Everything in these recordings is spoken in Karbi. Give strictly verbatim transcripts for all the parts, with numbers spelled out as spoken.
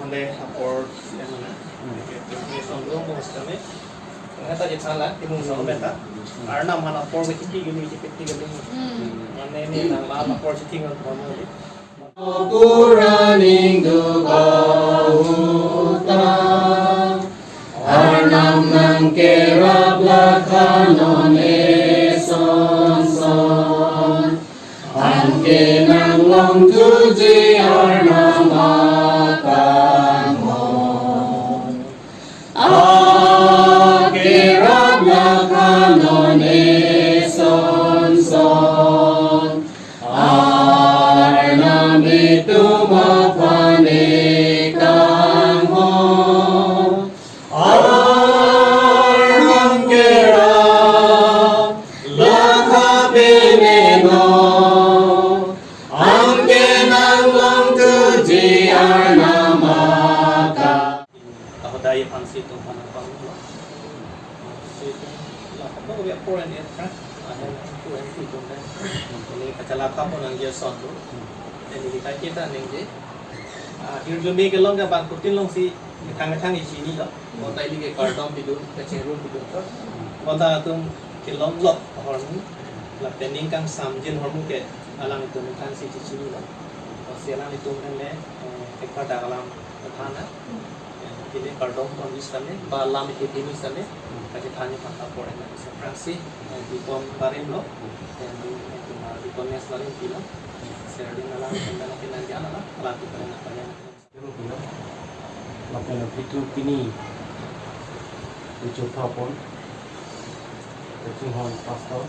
Dei apor yang mana? Oke, ini sombong bos kami. Ternyata di sana, di Mungso beta. Arnam mana apor ke citi gini, citi gini. Mana ini nang la apor citi ngan kamu ni. Pura ningduk ahuta, Arnam nangkerap lakha non eson son. Anke nanglongthuji Arnam akanghon. Akerap lakha non eson son. Arnam itum aphan ekanghon. Arnam kerap lakha pine non. Anke nanglongthuji Arnam akan. Kahodai aphansi itum aphan nangpanglo. Si itum la kapo ya apor an ya, ha? Ahem apor an si itum dei. Ini kachalak kapo nangji ason do. Ini kita kita ningje. Ah, hirjume kelong ke bangkutin alongsi methang methang isi ni lo. Bonta ili ke kardom pidun, kachingrum pidun to. Bonta atum kelong lok ahormu. Lapen ning kangsamjin ahormu ke alanglitum methang si chini lo. Lasi alanglitum kan le, eh, ekbar dak alam than na. Ini kardom pon di sana, ba alam ke di sana. Kachethan ni pangka apor an na bisa praksi, eh, dikon barim lo. Dan di, eh, cuma dikonnya selalu pilo. Serdin alam kendala kendala alam, alam kita nak tanya. Lapen apitu pini, ucho thapon, kachinghon pastor,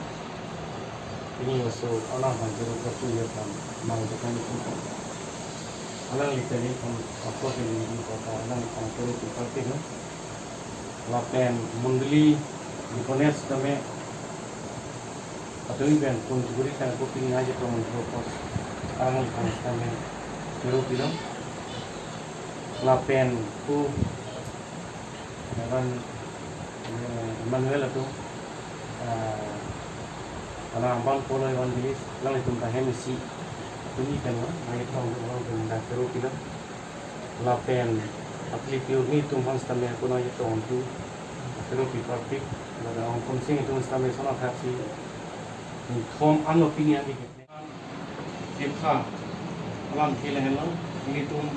pini laso Arnam aphan choro kachu ya aphan, nang tekan itum. Alangli tani aphan apor ke lili kota, alangli aphan choro kachu pino. Lapen mondoli, deaconess kami, atui pen pun chukuri kan kopi ngaji tong purpose. Alangli aphan kami choro pilo. Lapen pu Reverend, eh, Emmanuel atum, eh, alang abang polo evangelist, alanglitum ta hem isi atum ikan lo, ngaji tong alanglitum ta choro pilo. Lapen apli piu ni itum aphan sitame kuna itum tu, pero pi parpik, lapen ongkonsing itum sitame sona thaksi, ni khom anlo pini anke. Kepha alam khele henlo, ilitum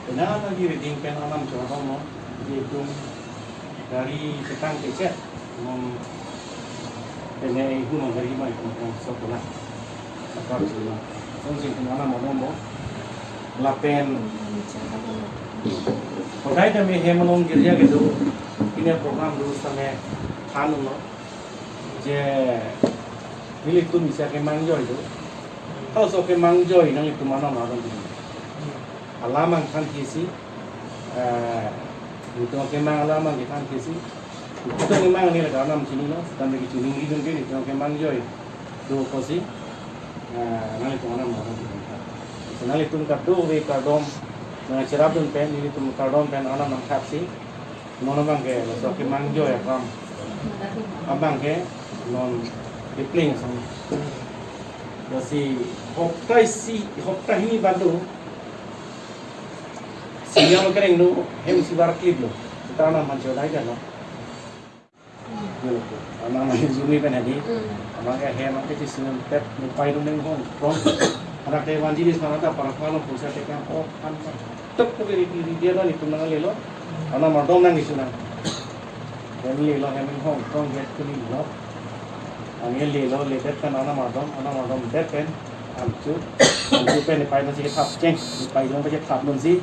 penana di reading pen alam chorong lo, ilitum gari ketang kecet, non pene ihu non gari mai kum kum sokola. Sakar chuma. Song sing tum alam omombo. Lapen hodai tame hem along girja kedo, pini program dulu sitame than lo. Je nelitum isi akemang joi do. Halaso akemang joi nanglitum alam aron do. Alam angthan kisi, eh, nelitum akemang alam angthan kisi. Nelitum akemang ni laga alam chinilo, sitame kecho ningri dun ke nelitum akemang joi do pusi, eh, nanglitum alam aron do. So nanglitum kadokave kardom, nang cherapdun pen, nelitum kardom pen alam nangthaksi. Non abang ke laso akemang joi akam. Abang ke non kepling sang. Lasi hopta isi, hopta hini badu. Siang kereng nu hem isi bar klip lo. Kita alam mancho dai kan lo. Anak main zumi pen hadi. Abang ke hem angke si sinem pet nu pai dun neng hong. Anak te wan jidis mana ta para palo pusa te kan oh kan. Tuk ko ri ri ri dia lo ni tum nang lelo. Arnam ardom nang isu nang. Hem lelo hem hong tong het kuli lo. Anke lelo ledet pen arnam ardom, arnam ardom det pen. Amchu, amchu pen pai masi thap cheng, pai jong pai thap non si.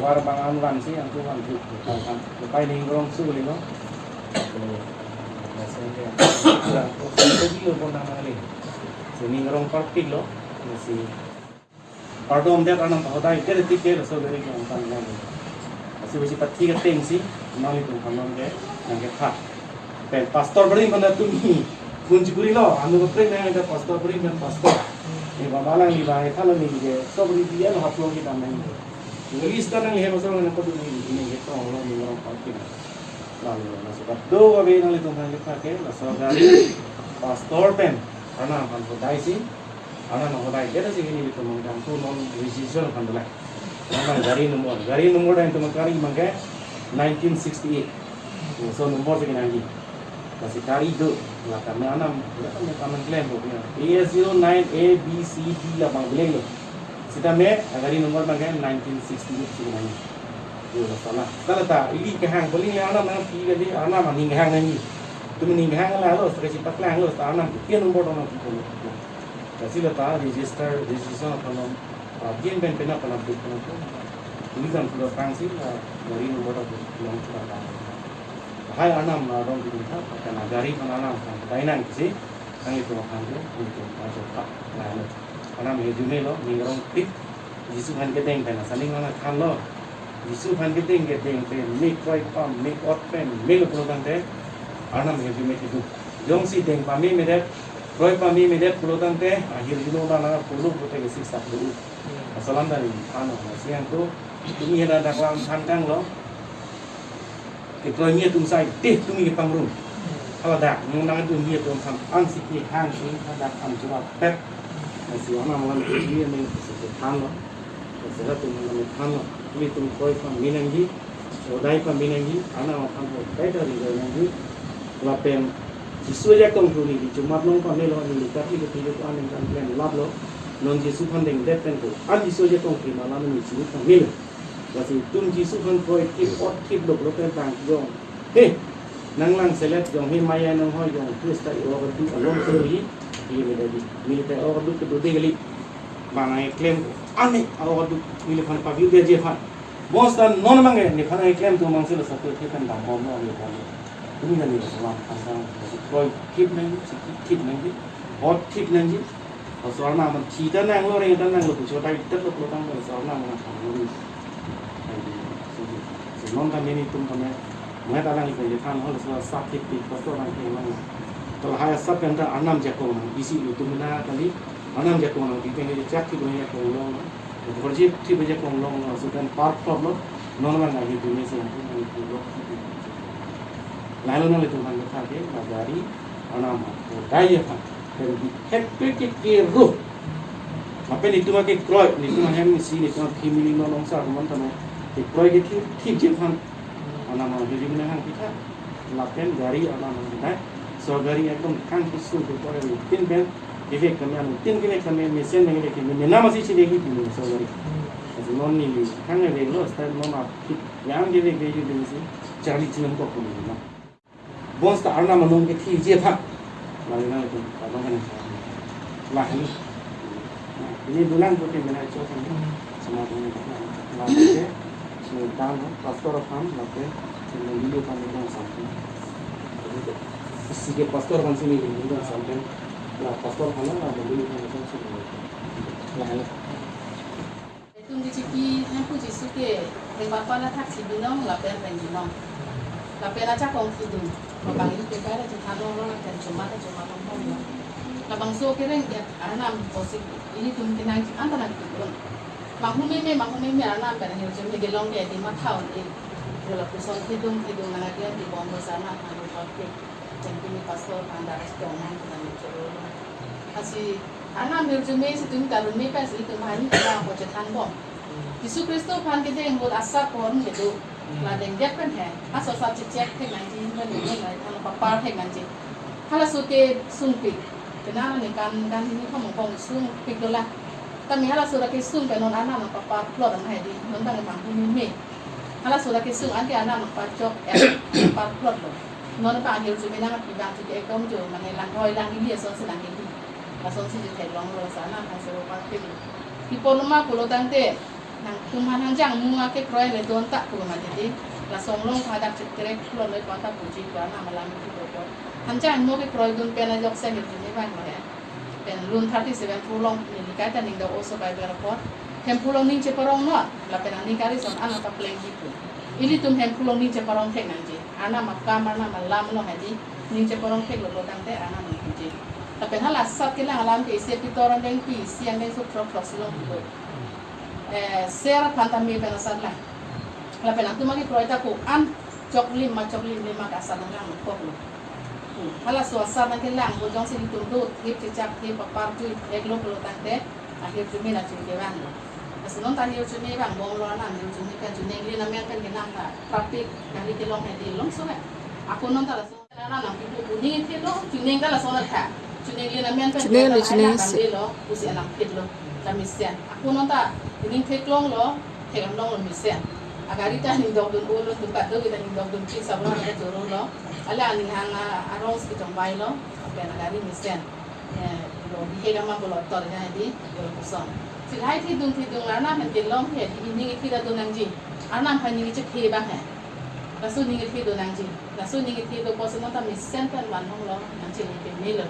War bang an wan si, amchu wan si. Pai ning rong su lelo. Masi dia. Ko ko ko ko ko nang le. Si ning rong parpik lo. Masi. Kardom det arnam pahodai det tik ke laso beri ke angtan nang. Lasi besi pathi ke teng si, nanglitum aphan nang ke, nang ke pha. Pen pastor beri mana tumi, kun chukuri lo, anu ko prek nang ke pastor beri mana pastor. Ni ba malang ni ba, kalau ni ke, so beri dia lo haplo kita nang. List ta nang he pastor nang ko tumi ni ke tong lo ni orang parking. Lalu, laso kadokave nanglitum aphan ke pha ke, laso gari pastor pen, arnam aphan hodai si, arnam aphan hodai det si nelitum nangtum non registration aphan dolang. Memang gari number, gari number yang teman kari mangke nineteen sixty-eight. So number si kenangji. Lasi kari do, la kami anam, la kami anam klem bo ya. A S zero nine A B C D labang beleng lo. Sitame, gari number mangke nineteen sixty-eight si kenangji. Yo, salah. Salah ta, ili kehang, paling le anam nangpi kali, anam aning kehang nangji. Itum aning kehang lalo, saka si paklang lo, sa anam, kien number dong nangpi kali. Lasi la ta, register, registration aphan lo. Abin pen penap penap duk penap tu. Ini jam sudah tang si, ah, gari number aku bilang sudah tang. Hai anam, ah, dong di kita, karena gari pun anam, kan kita inang si, kan itu akan dia, itu masuk tak, nah, ini. Anam ya jume lo, ning rong tik, Jisu aphan kedeng pen, saling mana kan lo. Jisu aphan kedeng kedeng pen, mik roi pam, mik ot pen, mik lo pulo tangte, anam ya jume itu. Jongsi deng pame medet, roi pame medet pulo tangte, ahirjume nana pulo pulote ke siksak dulu. Asalam dari ano, siang tu, tumi hena dak lam than kang lo. Kekroi mi atum sai, deh tumi kepangrum. Haladak, nung nang atum mi atum aphan, an si kehang si, haladak an jura pet. Nasi anam alam tumi ni si kethan lo. Nasi la tumi anam than lo. Tumi atum kroi pame nangji, odai pame nangji, anam aphan odai ta ri nangji. Lapen Jisu ajakong thu neli chomat long pamelo, neli kathi kathi lo an ningkan klem lap lo. Non Jisu aphan dengdet pen ko. An Jisu ajakong thu malam neli chini pamelo. Lasi itum Jisu aphan kroi thip ot thip lo lo pen tang jong. He, nang lang selet jong he maya nang hoi jong Krista i oro du along suri. Ili medadi. Neli te oro du kedo de kali. Bang nang klem ko. Ane oro du neli aphan paview dia je aphan. Bos dan non mangke, nephan nang klem tu mangsi lo satu thip pen dam bom lo, bom lo. Tumi kan ni salam tang tang, si kroi thip nangji, si thip nangji, ot thip nangji. Laso arnam aman thi ta nang lo, reng ta nang lo, pucho tai tet lo, lo tang lo, laso arnam aman tang lo. Si non kami netum kami, mengat alang ikan je than, laso asap thip thip, laso arnam thip nang. Kalau hai asap yang ta arnam jakong nang, isi lo itum na kali, arnam jakong nang, di teng je chak thip nang jakong lo. Borjip thip ajakong long lo, laso pen park club lo, non man lagi dunia si yang pun lagi club. Lalu nang itu kan kata ke, magari, anam, daya kan, dan di happy ke kero. Apa ni tu makai kroi, ni tu mahem si, ni tu family no long sa, teman teman, ke kroi ke thip, thip je kan, anam, jadi mana hang kita, lapen gari, anam, kita, so gari ekdom kang kusu ke pore, pin pen, kevek kami anu, tin kevek kami mesen nang kevek kami, mena masih si lagi pini so gari. Kasi non ni li, kang kevek lo, style non ap, yang kevek kevek yu ding si, charli chinam kok pun ni na. Bos ta arnam anung ke thi je pha. Lagi na itu, abang kan. Lah ini. Ini dulang putih mena cho kan. Sama dengan lah ke. Sini dan pastor aphan, lah ke. Sini dulu kan itu sampai. Isi ke pastor aphan sini dulu kan sampai. Lah pastor aphan lah dulu kan itu sini. Lah ini. Itum di chiki Hemphu Jisu ke reng papa la thak si binong lapen reng binong. Lapen ajakong thidun. Mabang ili ke kai la chethan long lo lapen chomat ta chomat long long lo. Labangso kereng ya arnam posik ilitum kenang an ta nangkipon. Manghu meme, manghu meme arnam pen ahirjume kelong ke di matha un-e. Yo lapuson thidun thidun nang adian di bom bosa na hanu pakke. Jengki ni pastor panda restaurant nang choro. Asi arnam ahirjume si itum kalun me pen si itum hani kala ko chethan bom. Jisu Kristo aphan kedeng ahut asap pon kedo. La dengdet pen he. Aso asap chechek thek nangji, pen ni nang than papar thek nangji. Halaso ke sungpik. Kena ni kan kan ni thom bong sungpik dola. Tami halaso ra ke sung pen non arnam nang papar plot nang hai di. Non bang bang humi me. Halaso ra ke sung anke arnam nang pachok, eh, papar plot lo. Non bang ahirjume nangpi bang si ke ekdom jo, mane lang roi lang ili ason si lang ili. Lason si je theklong lo sa arnam aphan si ro parpik lo. Pi ponma pulo tangte, nangtum aphan hangjang mo akekroi le don ta pulo mati di. Lason long hadak chetrek pulo le pon ta puji ko arnam alam ki pulo. Hangjang mo akekroi dun pen ajok si ahirjume bang lo he. Pen lun thirty-seven pulong neli kai ta ning do oso Bible apot. Hemphu along ning cheparong non, lapen aning kari son an ta plengji pu. Ilitum Hemphu along ning cheparong thek nangji. Arnam akam arnam alam along hadi ning cheparong thek lo lo tangte arnam nangji. Lapen hala asap kelang alam ke isi Pitor angdengpi, isi angdengso throk throk si long pulo. Eh, ser aphan ta me pen asat lang. Lapen atum akekroi ta ko-an choklim ma choklim lima ke asat lang lang kok lo. Hmm. Halaso asat nangkelang, bojong si itum do, thip chechak, thip papar jui, thek lo pulo tangte, ahirjume nangchun kevang lo. Laso non ta hirjume vang bomlo, Arnam hirjume pen chuningli amen pen kenang ta traffic gari kelong hedi longso he. Ako non ta laso Arnam nangpipo pu ning ithelo, chuning ta laso na tha. Chuningli amen pen chuning ta le, chuning alang si. Damdelo, pusi alang phitlo, ta mesen. Ako non ta ning theklonglo, thekdamlonglo mesen. Agari ta ning dokdun olo, tum kadokave ta ning dokdun, chik sabra ta chorolo. Ale aning hang a, arong si chongvailo, pen agari mesen. Eh, lo bihek ama bolot tor ya di, lo koson. Si lahai thidung thidung Arnam aphan kelong he, di ning ithi ta do nangji. Arnam aphan ning ichephe abang he. Laso ning ithi do nangji. Laso ning ithi do koson ta mesen pen vanlonglo, nangji ning pemelo.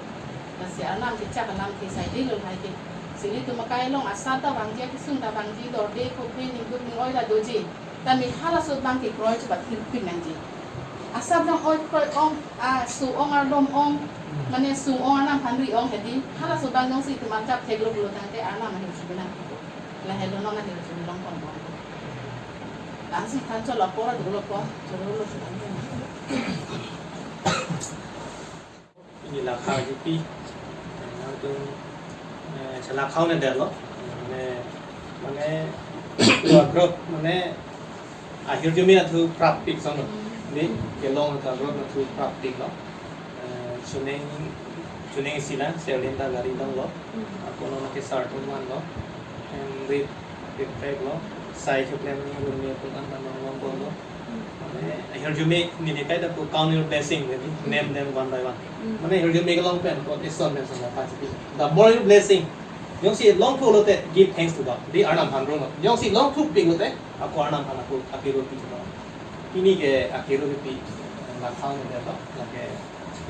Lasi Arnam kechak alam ke sai di lo lahai ke. Si nelitum akai along asat ta vangji, kesung ta vangji, dorde, kophe, ningduk ning-oi ta doji. Tame halaso abang ke kroi chepathir pik nangji. Asap dang oi kroi ong, a, su ong, ardom ong, mane sung ong, Arnam aphan ri ong hedi, halaso abang jongsi itum arjap theklo pulo tangte Arnam ahirjume nangpipo. Lahelo non ahirjume longponpo. Lasi than cholo apor, adolo apor, cholo lo sudah. Pini la kharjupi, nangtum, eh, chala khau ne derlo, mane, mane, tua growth, mane, ahirjume athu prapik sono, di, kelong tua growth athu prapik lo, eh, chuning, chuning sila, serlin ta gari donglo, ako non ke sartum vanlo, em, rit, rit trek lo, sai chuklem ni gurme pun an vanlo, vanlo. Mane, hirjume neli kaita pu count your blessing, jadi, name them one by one. Hmm. Mane, hirjume kelong pen, kot eson pen, sama pachipilo. The more your blessing, jongsi longthu lote, give thanks to God. Di Arnam aphan rong. Jongsi longthupik lote, ako Arnam aphan ako, akiro pi chuma. Pini ke akiro pi, la khau ne derlo, lake,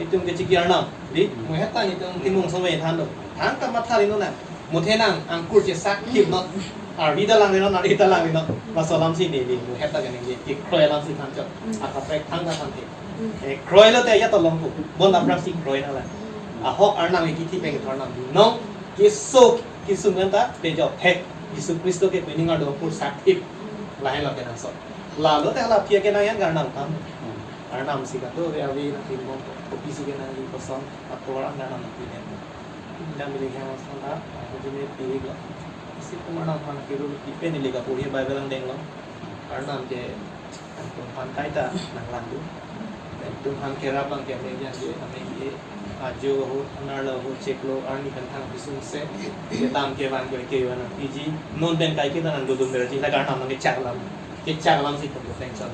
itum ke chiki Arnam, di, muheta itum timung song than do. Than kamatha ri nonang. Muthe nang angkur chesak thip non. Arvi ta lang ri non, arvi ta lang ri non. Laso alam si neli, muheta ke neli, kekroi alam si than chot. Akaprek thang ta than thip. Eh, kroi lote ya tolong ko. Bon aprak si kroi nang la. Ahok Arnam ke kithi pen kethor nang. Nong, keso, kesung anta, pejok thek. Jisu Khristo ke pining ardo angkur sak thip. Lahelo kenangsot. Lalo te hala aphi akenang an Arnam kam. Arnam si kadokave nangpinon, kopi si kenangji koson, ator an Arnam nangpinon. Dam bilik hem ason ta, ako jine piri lo. Si pu Arnam aphan kiru pipe neli kapuri Bible angdeng lo. Arnam ke, itum aphan kaita nanglang do. Itum aphan kerap lang ke ame jan je, ame ye. Ajo ahut, anerlo ahut, chiklo, arni pen thang pisung se, kedam kevang kevang nangpiji, non pen kaiketa nangdodun berji, la Arnam nangkechak alam, kechak alam si pun tension.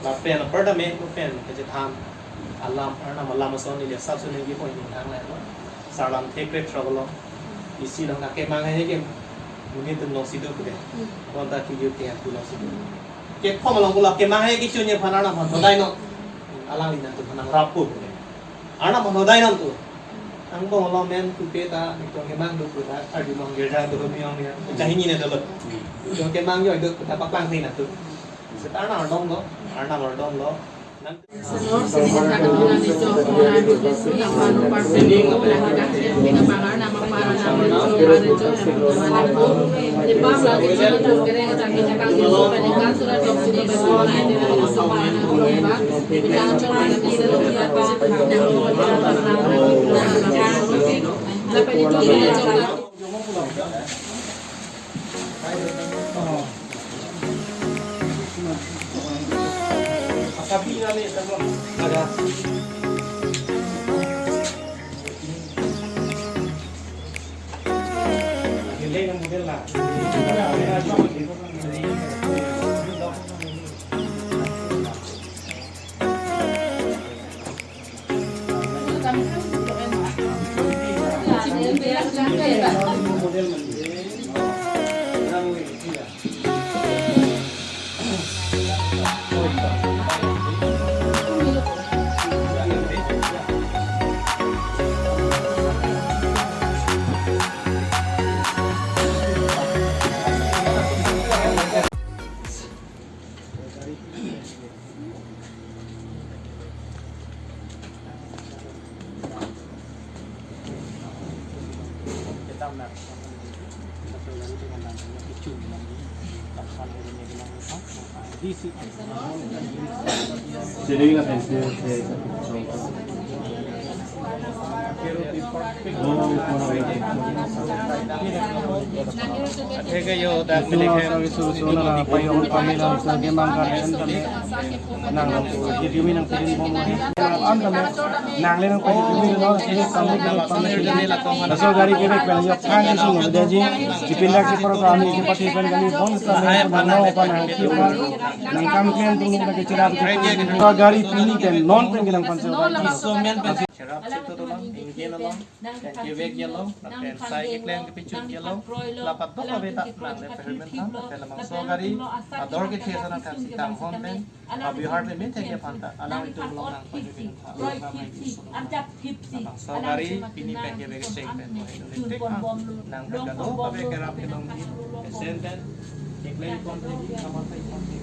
Lapen, lapen tame, lapen, kechethan, alam, Arnam alam ason neli sab suneng ki point ning thang lai lo, sarlam thekrek throk lo, isi long kemang hai ke, mungkin tum long sidu ke, konta ki yuk ke aku long sidu. Kethom along pulo kemang hai ke chunye aphan Arnam aphan thodai non, alangli nangtum aphan nangrap po. Arnam aphan thodai nangtum. Angbong along men pupe ta, nangtum kemang do pu ta, arjulong girja do mi ong ya. Kahini ne dolo. Nangtum kemang joi do pu ta paklang thei nangtum. Seta Arnam ardom lo, Arnam ardom lo. Nang Laso gari kebek pen yo phang ke sung daji, ipindak si poro kami ke pati pen kami bon sa nang nang no pa nang ki pa nang kam klem tung nang ke chirap ke gari pini pen non pen ke nang pan so. Cherap chito dolong, ingge dolong, pen kevek yelo, pen sai keklem kepichun yelo, lapat dok ave ta nang le permen than, pen labangso gari, ador kethe sa nang than si tanghon pen, abihar pen min thek aphan ta, alanglitum along nang pajutji, labangso gari, pini pen kevek sek pen, nang pen kado, kave kerap kelong di, sen pen, keklem kon di, kamar pen kon di.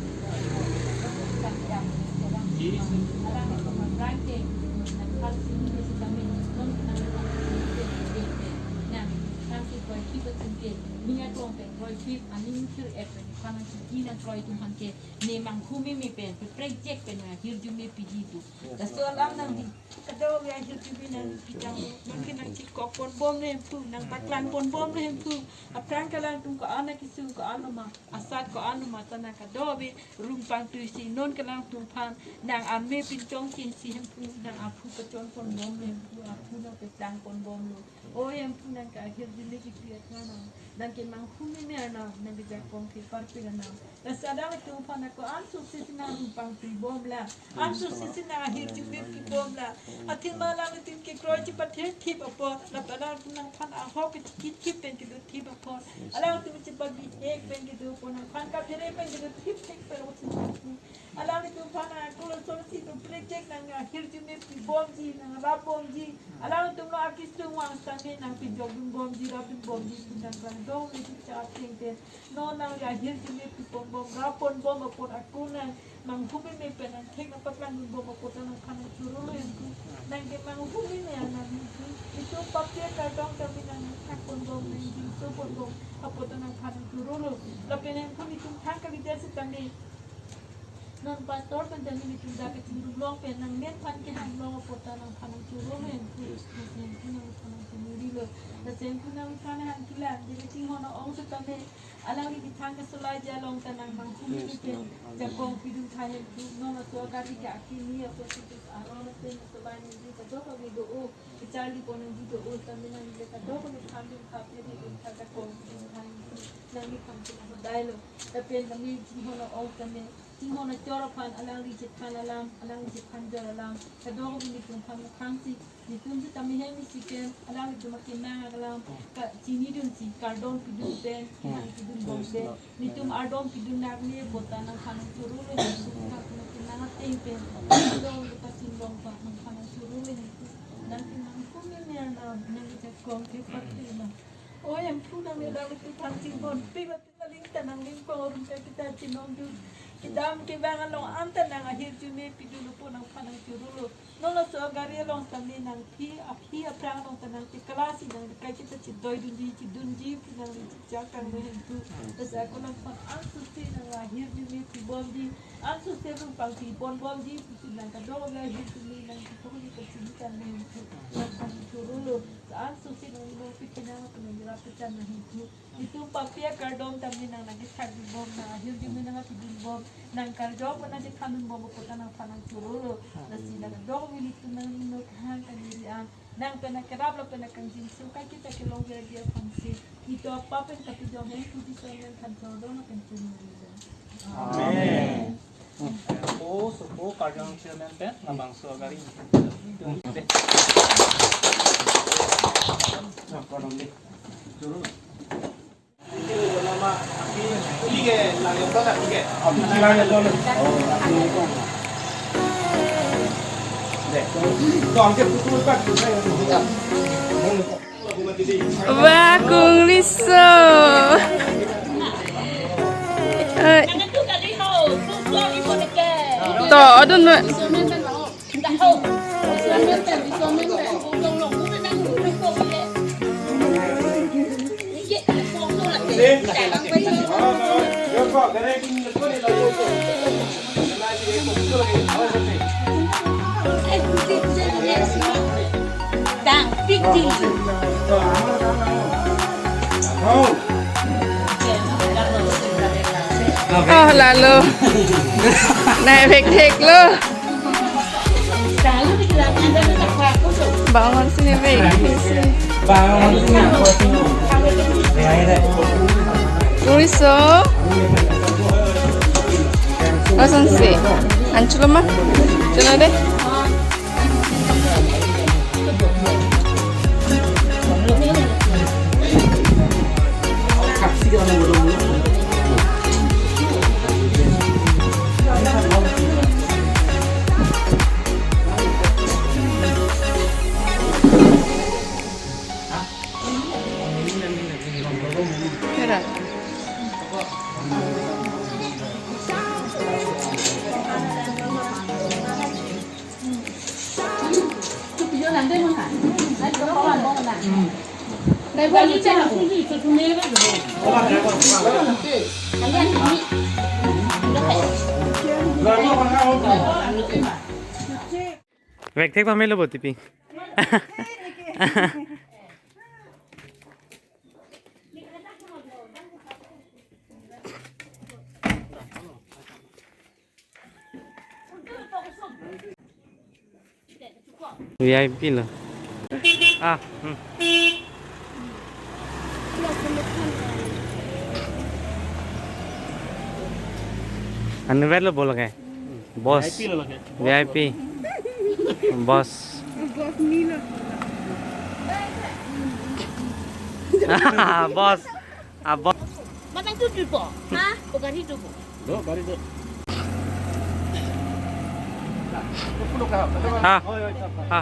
Laso alam nang di, kadokave ahirjume nang kijang, nang ke nang chikok pon bom le Hemphu, nang paklang pon bom le Hemphu. Aphrang ke alangtum ko-an akesung ko-an lo ma, asat ko-an lo ma ta nang kadokave rum pangtui si non ke alangtum aphan nang arme pinchong chin si Hemphu, nang aphu pachon pon bom le Hemphu, aphu nang peklang pon bomlo. O Hemphu, nang ke ahirjume kipi atma nang, nang ke manghu meme arnam, nang ke jakong ke parpik arnam. Laso alanglitum aphan ako an susi si nang rum pangtui bom la, an susi si nang ahirjume pi bom la. Athema alanglitum kekroi chipathe thip apot, lapen alangtum nangphan ahok chikithip pen kedo thip apot, alangtum chipabihek pen kedo apot, nangphan kaphere pen kedo thip thip pen apot si nang. Alanglitum aphan ako lason si to prejek nang ahirjume pi bomji, nang rap bomji. Alangtum lo akesung vang setame nang pijok dun bomji, rap dun bomji, nang rang dong le si cha ateng te. Non nang le ahirjume pi pon bom, rap pon bom apot ako nang manghu meme pen nang thek nang paklang dun bom apot nangphan nang choro lo Hemphu. Nang ke manghu meme arnam Hemphu. Itum papi akardom tame nang thak pon bom, nang jingso pon bom apot nangphan nang choro lo. Lapen Hemphu, netum thang kalidet setame, non pastor pen tame netum dak kachingrum long pen nang men aphan kehang long apot ta nangphan nang choro lo Hemphu. Hemphu nangphan nang choro lo. Laso Hemphu nangphan nang kelang, je kachinghon ong setame, alangli kethang kesolai along ta nang manghu meme pen jakong pidun tha Hemphu. Non laso gari ke akimi apot si tus aron pen solai nangji kadokave do-o, kecharli pon nangji do-o, tame nang le kadokave tham dun tha, phe dun tha, jakong pidun tha Hemphu. Nangli kam chun hodai lo. Lapen kami chinghon ong tame, chinghon achor aphan, alangli chethan alam, alangli chethan jor alam, kadokave netum aphan mukhang si, netum setame hem isi pen, alanglitum akemang alam kachini dun si, kardom pidun pen, kehang pidun bom pen, netum ardom pidun nang ne apot ta nangphan nang choro lo, netum akemang ateng pen, kardom kachinglong ta nangphan nang choro lo, netum nang ke manghu meme arnam, nang ke jakong ke parpik arnam. O Hemphu, nang le alanglitum aphan chinghon pik aling ta nang ling pang arum ke kita chinong dun. Kedam kevang along an ta nang ahirjume pidun apot nangphan nang choro lo. Non laso gari along tame nang aphi, aphi aphrang along ta nang te keklem si nang kai kita chidoi dunji, chidunji pu nang le chichak tang lo Hemphu. Laso ako nangphan an susi nang ahirjume pi bomji, an susi rum pangtui pon bomji pusi nang kadokave ahirjume nang kethok ni kachini tang lo Hemphu. Nangphan choro lo. An susi nang inong pi kenang pu nang rap pi tang lo Hemphu. Itum papi akardom tame nang nang kethak dun bom, nang ahirjume nang pidun bom, nang karjong pen nang chethan dun bom apot ta nangphan nang choro lo. Lasi nang dong mili tum nang mino kahang kaniri an, nang pen nang kerap lapen nang kangjinso kai kita kelong dia dia aphan si, ito apa pen kapejong Hemphu Jisu amen than choro lo nang pen choro lo. Amen. O, sopo karjong chairman pen labangso gari. Wah, kung riso. Eh. To, adun. Tang, pi Oh, lalo. Nai vekthek lo. Bangon sini vek. Bangon sini. Uriso. Lason si. Anchulo ma. Chulo deh. Vekthek pamelo bo tipi. V I P lo. Ah, hmm. Anu vet lo bolo ke. Boss. V I P. Boss. Boss ni lo. Boss. Ah, boss. Matang tu tu po. Ha? Ko gari tu po. Do, gari do. Ha. Ha.